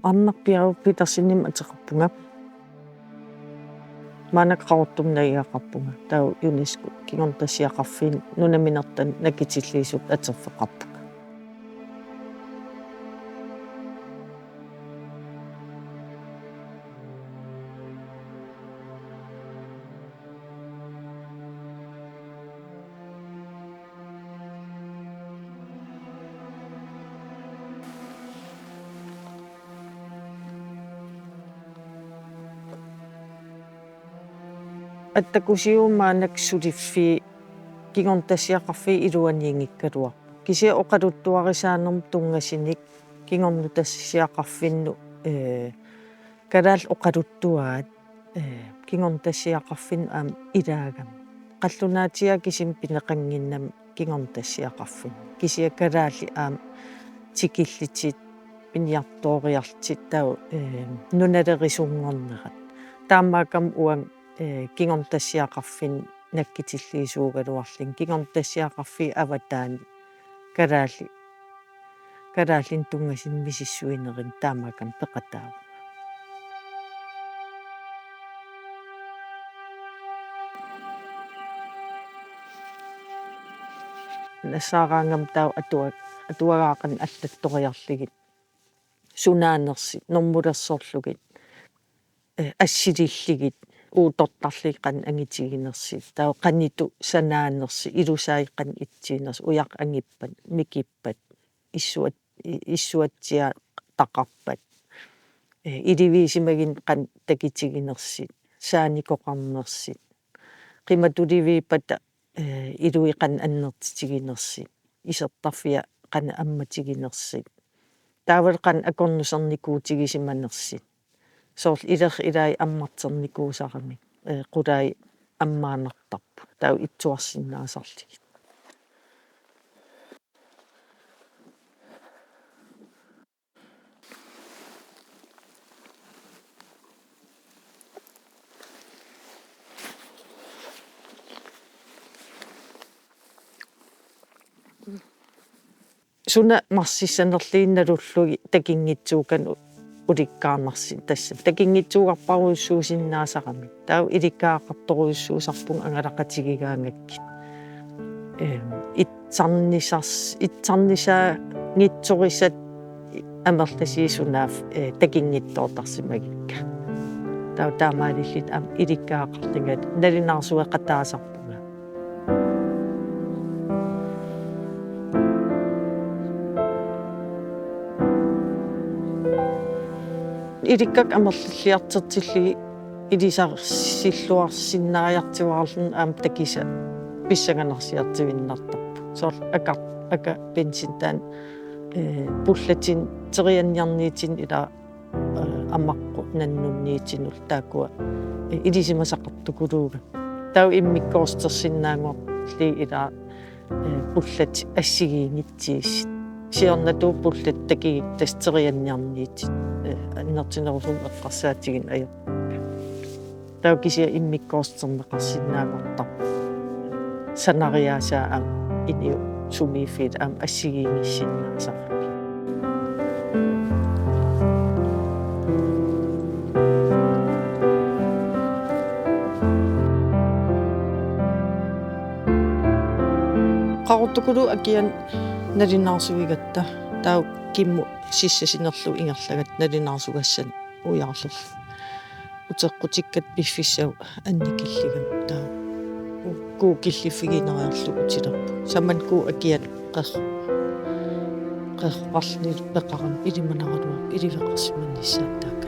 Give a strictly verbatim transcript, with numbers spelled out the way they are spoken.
Arnaq Bjerg Petersenimik ateqarpunga. Maannakkut Qaqortumi najugaqarpunga. Taava UNESCO kingornutassiaqarfiit nunaminertanik nakitilliisunik atorfeqarpunga. Attakusiumaannak suliffii kingornutassiaqarfii iluaniinngikkaluarput. Kisianni oqaluttuarisaanermut tunngasunik kingornutassiaqarfinnut, ee, kalaallit oqaluttuaat, ee, kingornutassiaqarfinnut aamma ilaagami. Qallunaatiga kisimi pineqannginnami kingornutassiaqarfinnut. Kisianni kalaallit aamma tikillutik piniartooriarlutik taava, ee, nunalerisunngornerat. Taamaakkami uanga, ee, kingornutassiaqarfinnut nakkutilliisuugaluarlunga kingornutassiaqarfiit avataani kalaallit, kalaallinut tunngasunik misissuinerini taamaakkami peqataavoq. Nassaaraangama taava atua-, atuagaaqqat allattoriarlugit sunaanersut, normulersorlugit, ee, assilillugit, uuttortarlugit qanoq angitiginersut, taava qanoq ittoq sanaanersut, ilusai qanoq ittuunersut, ujaq angippat, mikippat, issuat-, i-, issuatsiaataqarpat, ee, iliviisimagunik qanoq takutiginersut, saanikoqarnersut, qimatuliviuppata, ee, ilui qanoq annertutiginersut, isertarfia qanoq ammatiginersut. Taavalu qanoq akornusernikuutigisimanersut. Soorlu ileq ilai ammarternikuusaramik, ee, qulai ammaannartarput. Taava itsuarsinnaasarlugit. Suna narsissanerluinnarlugu takunngitsuukkani ulikkaarnarsi tassa. Takunngitsuugarparujussuusinnaasaramik. Taava ilikkagaqartorujussuusarpunga angalaqatigigaangakkit. Ehm, itsarnisars-, itsarnisaanngitsorisat amerlasuut sunaaffa, eh, takunngitsoortarsimagikka. Taava taamaalilluta aamma ilikkagaqarlunga nalunaarsueqataasarpunga. Ilikkakka amerlalliartortillugit ilisarsilluarsinnaajartuaarluni aamma takusa pissanganarsiartuinnartarpoq. Soorlu aka-, aka benzintaan, eh, pullatinik terianniarniutinik ilaa, eh, amaqqut nannunniutinullu taakkua, eh, ilisimasaqartukuluugamik. Taava immikkoortorsinnaanngorlugit ilaa, eh, pullatit assigiinngitsuusut. Siornatigut pullatit takugikkit tassa terianniarniutit, eh, annertunerusumik eqqarsaatigineq ajorpakka. Taava kisianni immikkoortorneqarsinnaanngortarpoq. Sanariaasaa aamma inuit sumiiffiit aamma assigiinngissinnaasarami. Qaqortukuluup akiani nalunaarsuigatta taava kimmut sissasinerlugu ingerlagatta nalunaarsugassanik ujaarlugit. Uteqqutikkatta piffissap annikillugami taava. Kuu killiffigiinnariarlugu utilerpoq. Tamanna kuu akiani qer-, qerroqarluni peqarami ilimanaraluarpoq iliveqarsimanissaat taakku.